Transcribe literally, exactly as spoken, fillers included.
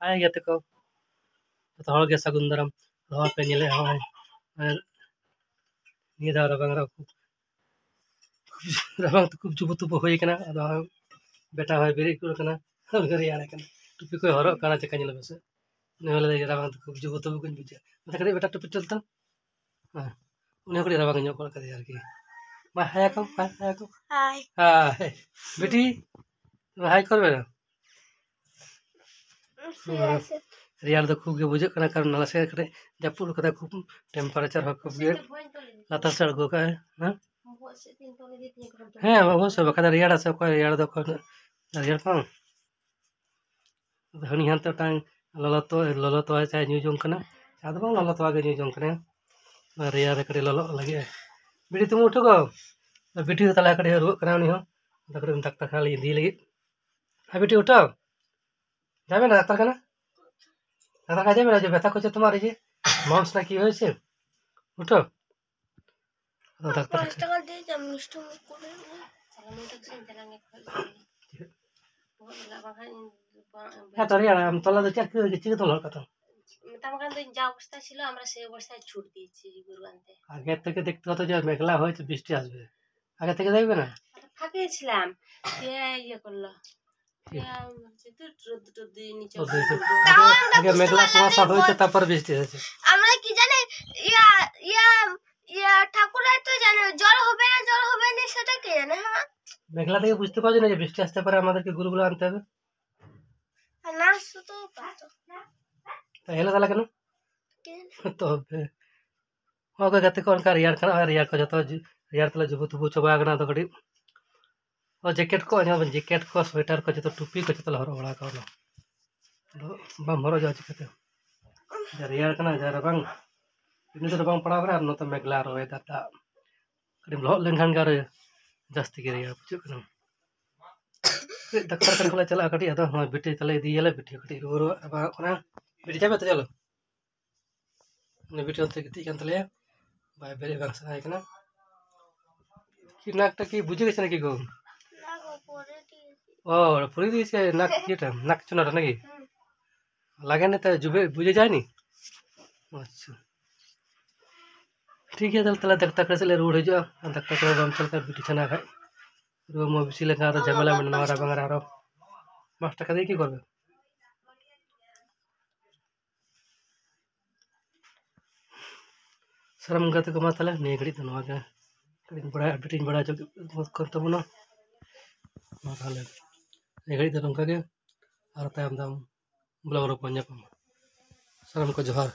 ᱦᱟᱭ ᱜᱟᱛᱮ ᱠᱚ, ᱡᱚᱛᱚ ᱦᱚᱲ ᱜᱮ ᱥᱟᱹᱜᱩᱱ ᱫᱟᱨᱟᱢ᱾ ᱱᱚᱣᱟ ᱯᱮ ᱧᱮᱞᱮᱫ ᱦᱚᱸᱜᱼᱚᱭ, ᱟᱨ ᱱᱤᱭᱟᱹ ᱫᱷᱟᱣ ᱨᱟᱵᱟᱝ ᱨᱮ ᱠᱷᱩᱵ, ᱨᱟᱵᱟᱝ ᱛᱮ ᱠᱷᱩᱵ ᱡᱩᱵᱩ ᱛᱩᱵᱩ ᱦᱩᱭ ᱠᱟᱱᱟ᱾ ᱟᱫᱚ ᱵᱮᱴᱟ ᱦᱚᱸᱭ ᱵᱮᱨᱮᱫ ᱜᱚᱫ ᱠᱟᱱᱟ, ᱨᱮᱭᱟᱲ ᱠᱟᱱᱟ, ᱴᱩᱯᱤ ᱠᱚᱭ ᱦᱚᱨᱚᱜ ᱠᱟᱱᱟ, ᱪᱮᱠᱟ ᱧᱮᱞᱚᱜ ᱯᱮᱥᱮ᱾ ᱩᱱᱤ ᱦᱚᱸ ᱞᱟᱹᱭᱫᱟᱭ, "ᱨᱟᱵᱟᱝ ᱛᱮ ᱠᱷᱩᱵ ᱡᱩᱵᱩ ᱛᱩᱵᱩ ᱜᱤᱧ ᱵᱩᱡᱷᱟᱹᱣᱟ᱾" ᱢᱮᱛᱟ ᱠᱟᱹᱴᱤᱡ ᱵᱮᱴᱟ ᱴᱩᱯᱤ ᱴᱩᱞ ᱛᱟᱢ᱾ ᱦᱮᱸ, ᱩᱱᱤ ᱦᱚᱸ ᱠᱟᱹᱴᱤᱡ ᱨᱟᱵᱟᱝ ᱧᱚᱜ ᱜᱚᱫ ᱠᱟᱫᱮᱭᱟ ᱟᱨᱠᱤ᱾ ᱢᱟ ᱦᱟᱭ ᱟᱠᱚ, ᱦᱟᱭ, ᱦᱟᱭ ᱟᱠᱚ᱾ ᱦᱟᱭ᱾ ᱦᱟᱭ᱾ ᱵᱤᱴᱤ, ᱦᱟᱭ ᱠᱚᱨ ᱵᱮᱱ᱾ ᱦᱮᱸ, ᱨᱮᱭᱟᱲ ᱫᱚ ᱠᱷᱩᱵ ᱜᱮ ᱵᱩᱡᱷᱟᱹᱜ ᱠᱟᱱᱟ, ᱠᱟᱨᱚᱱ ᱱᱟᱥᱮ ᱠᱟᱹᱴᱤᱡ ᱡᱟᱹᱯᱩᱫ ᱠᱟᱫᱟ, ᱠᱷᱩᱵ temperature ᱦᱚᱸ ᱠᱷᱩᱵ ᱜᱮ ᱞᱟᱛᱟᱨ ᱥᱮᱫ ᱟᱬᱜᱚ ᱠᱟᱜᱼᱟᱭ᱾ ᱦᱮᱸ? ᱦᱮᱸ, ᱚᱵᱚᱥᱥᱳᱭ, ᱵᱟᱠᱷᱟᱡ ᱫᱚ ᱨᱮᱭᱟᱲᱟ ᱥᱮ ᱚᱠᱚᱭ ᱨᱮᱭᱟᱲ ᱫᱚ, ᱚᱠᱚᱭ ᱩᱱᱟᱹᱜ ᱨᱮᱭᱟᱲ ᱠᱟᱱᱟ? ᱟᱫᱚ ᱦᱟᱹᱱᱤ ᱦᱟᱱᱛᱮ ᱢᱤᱫᱴᱟᱝ ᱞᱚᱞᱚ ᱛᱚ-, ᱞᱚᱞᱚ ᱛᱚᱣᱟ ᱪᱟᱭ ᱧᱩ ᱡᱚᱝ ᱠᱟᱱᱟ᱾ ᱪᱟ ᱫᱚ ᱵᱟᱝ, ᱞᱚᱞᱚ ᱛᱚᱣᱟ ᱜᱮ ᱧᱩ ᱡᱚᱝ ᱠᱟᱱᱟ᱾ ᱨᱮᱭᱟᱲ ᱨᱮ ᱠᱟᱹᱴᱤᱡ ᱞᱚᱞᱚᱜ ᱞᱟᱹᱜᱤᱫ᱾ ᱵᱤᱴᱤ, ᱛᱩᱢ ᱩᱴᱷᱩ ᱜᱚ᱾ ᱵᱤᱴᱤ ᱦᱚᱸ ᱛᱟᱞᱟ ᱠᱟᱹᱴᱤᱡ ᱨᱩᱣᱟᱹᱜ ᱠᱟᱱᱟ, ᱩᱱᱤ ᱦᱚᱸ᱾ ᱟᱫᱚ ᱠᱟᱹᱴᱤᱡ ᱰᱟᱠᱛᱟᱨ ᱠᱷᱟᱱᱟ ᱞᱤᱧ ᱤᱫᱤᱭᱮ ᱞᱟᱹᱜᱤᱫ᱾ ᱦᱮᱸ ᱵᱤᱴᱤ, ᱩᱴᱷᱟᱹᱣ᱾ ᱡᱟᱢᱮᱞᱟ ᱰᱟᱠᱛᱟᱨ ᱠᱷᱟᱱᱟ᱾ ᱰᱟᱠᱛᱟর কাছে বেরোচ্ছে, ব্যথা করছে তোমার এই যে মামস না কি হয়েছে? উঠো। ও ডাক্তার পাঁচ টাকা দিয়ে যা মিষ্টি মুখ করে। ᱦᱮᱸ, ᱛᱚ, ᱨᱮᱭᱟᱲ, ᱟᱢ ᱛᱚᱞᱟ ᱫᱚ ᱪᱮᱫ ᱠᱚ, ᱪᱮᱫ ᱠᱚ ᱛᱚᱞᱟ ᱠᱟᱜ ᱛᱟᱢ? ᱢᱮᱛᱟᱢ ᱠᱟᱱ ᱫᱚᱧ, ᱡᱟ ᱚᱵᱚᱥᱛᱟ ছিল, আমরা সেই অবস্থায় ছুট দিয়েছি গরু আনতে। আগে থেকে দেখতে হতো যে মেঘলা হয়েছে, বৃষ্টি আসবে। আগে থেকে দেখবে না? ফাঁকিয়েছিলাম। কে ইয়ে করলো? কে? ইয়া, হচ্ছে তো রোদ টোদ দিয়ে নিচে রোদ দিয়ে নিচে। তাও আমরা আগে বুঝতে মেঘলা পারলাম কুয়াশা না হয়েছে, বল। তারপর বৃষ্টি হয়েছে। আমরা কি জানি, ইয়া, ইয়া, ইয়া, ঠাকুরের তো জানে, জল হবে না, জল হবে না, সেটা কে জানে, হ্যাঁ? মেঘলা থেকে বুঝতে পারছো না যে বৃষ্টি আসতে পারে, আমাদেরকে গরুগুলো আনতে হবে? আর না আসতো তো পারতো। তা এলো তাহলে কেন? কে জানে? তবে ᱦᱳᱭ, ᱜᱟᱛᱮ ᱠᱚ, ᱚᱱᱠᱟ ᱨᱮᱭᱟᱲ ᱠᱟᱱᱟ, ᱨᱮᱭᱟᱲ ᱠᱚ ᱡᱚᱛᱚ ᱡᱤ-, ᱨᱮᱭᱟᱲ ᱛᱮᱞᱮ ᱡᱩᱵᱩ ᱛᱩᱵᱩ ᱪᱟᱵᱟ ᱟᱠᱟᱱᱟ᱾ ᱟᱫᱚ ᱠᱟᱹᱴᱤᱡ ᱚ, ᱡᱮᱠᱮᱴ ᱠᱚ, ᱧᱮᱞ ᱵᱮᱱ, ᱡᱮᱠᱮᱴ ᱠᱚ, ᱥᱳᱭᱮᱴᱟᱨ ᱠᱚ ᱡᱚᱛᱚ, ᱴᱩᱯᱤ ᱠᱚ ᱡᱚᱛᱚ ᱞᱮ ᱦᱚᱨᱚᱜ ᱵᱟᱲᱟ ᱠᱟᱣᱱᱟ᱾ ᱟᱫᱚ ᱵᱟᱢ ᱦᱚᱨᱚᱜᱟ ᱪᱤᱠᱟᱹᱛᱮ? ᱡᱟ ᱨᱮᱭᱟᱲ ᱠᱟᱱᱟ, ᱡᱟ ᱨᱟᱵᱟᱝ, ᱮᱢᱱᱤ ᱫᱚ ᱨᱟᱵᱟᱝ ᱯᱟᱲᱟᱣ ᱠᱟᱱᱟ, ᱟᱨ ᱱᱚᱛᱮ ᱢᱮᱜᱷᱞᱟ ᱟᱨᱚ ᱚᱭᱮᱫᱟᱨ ᱫᱟᱜ᱾ ᱠᱟᱹᱴᱤᱡ ᱞᱚᱦᱚᱫ ᱞᱮᱱᱠᱷᱟᱱ ᱜᱮ ᱟᱨᱚ ᱡᱟᱹᱥᱛᱤ ᱜᱮ ᱨᱮᱭᱟᱲ ᱵᱩᱡᱷᱟᱹᱜ ᱠᱟᱱᱟ᱾ ᱠᱟᱹᱴᱤᱡ ᱰᱟᱠᱛᱟᱨ ᱠᱷᱟᱱᱟ ᱠᱚᱞᱮ ᱪᱟᱞᱟᱜᱼᱟ ᱠᱟᱹᱴᱤᱡ, ᱟᱫᱚ ᱱᱚᱜᱼᱚᱭ ᱵᱤᱴᱤ ᱛᱟᱞᱮ ᱤᱫᱤᱭᱮᱭᱟᱞᱮ, ᱵᱤᱴᱤ ᱠᱟᱹᱴᱤᱡ ᱨᱩᱣᱟᱹ ᱨᱩᱣᱟᱹ ᱨᱟᱵᱟᱝᱚᱜ ᱠᱟᱱᱟ᱾ ᱵᱤᱴᱤ, ᱪᱟᱯᱮ ᱛᱚ, ᱪᱚᱞᱚ᱾ ᱩᱱᱤ ᱵᱤᱴᱤ ᱚᱱᱛᱮ ᱜᱤᱛᱤᱡ ᱠᱟᱱ ᱛᱟᱞᱮᱭᱟ, ᱵᱟᱭ ᱵᱮᱨᱮᱫ ᱵᱟᱝ ᱥᱟᱱᱟᱭᱮ ᱠᱟᱱᱟ᱾ কি নাকটা কি বুঝে গেছে নাকি গো? না গো, পরে দিয়েছি। ও, পরে দিয়েছে নাক, ইয়েটা, নাক চুনাটা নাকি? হুম। ᱞᱟᱜᱮ ᱱᱮᱛᱟᱨ ᱡᱩᱵᱮ ᱵᱩᱡᱷᱟᱹ ᱡᱟᱭᱱᱤ᱾ ᱟᱪᱪᱷᱟ, ᱴᱷᱤᱠ ᱜᱮᱭᱟ, ᱛᱟᱦᱚᱞᱮ ᱛᱟᱦᱚᱞᱮ ᱰᱟᱠᱛᱟᱨ ᱠᱷᱟᱱᱟ ᱥᱮᱫ ᱞᱮ ᱨᱩᱣᱟᱹᱲ ᱦᱤᱡᱩᱜᱼᱟ᱾ ᱟᱨ ᱰᱟᱠᱛᱟᱨ ᱠᱷᱟᱱᱟ ᱵᱟᱢ ᱪᱟᱞᱟᱣ ᱞᱮᱠᱷᱟᱱ ᱵᱤᱴᱤ ᱪᱷᱟᱱᱟ ᱠᱷᱟᱡ ᱨᱩᱣᱟᱹ ᱢᱟ ᱵᱮᱥᱤ ᱞᱮᱱᱠᱷᱟᱱ ᱟᱨᱚ ᱡᱷᱟᱢᱮᱞᱟ ᱢᱮᱱᱟᱜᱼᱟ, ᱱᱚᱣᱟ ᱨᱟᱵᱟᱝ ᱨᱮ ᱟᱨᱚ ᱯᱟᱸᱪ ᱴᱟᱠᱟ ᱫᱤᱭᱮ ᱠᱤ ᱠᱚᱨᱵᱮ? ᱥᱟᱱᱟᱢ ᱜᱟᱛᱮ ᱠᱚ, ᱢᱟ ᱛᱟᱦᱚᱞᱮ ᱱᱤᱭᱟᱹ ᱜᱷᱟᱹᱲᱤᱡ ᱫᱚ ᱱᱚᱣᱟ ᱜᱮ ᱠᱟᱹᱴᱤᱡ ᱵᱟᱲᱟᱭ, ᱟᱯᱰᱮᱴ ᱤᱧ ᱵᱟᱲᱟᱭ ᱦᱚᱪᱚ ᱠᱮᱫ ᱠᱟᱱ ᱛᱟᱵᱚᱱᱟ᱾ ᱢᱟ ᱛᱟᱦᱚᱞᱮ ᱱᱤᱭᱟᱹ ᱜᱷᱟᱹᱲᱤᱡ ᱫᱚ ᱱᱚᱝᱠᱟ ᱜᱮ, ᱟᱨ ᱛᱟᱭᱚᱢ ᱫᱟᱢ ᱵᱞᱚᱜ ᱨᱮᱵᱚᱱ ᱧᱟᱯᱟᱢᱟ᱾ ᱥᱟᱱᱟᱢ ᱠᱚ ᱡᱚᱦᱟᱨ᱾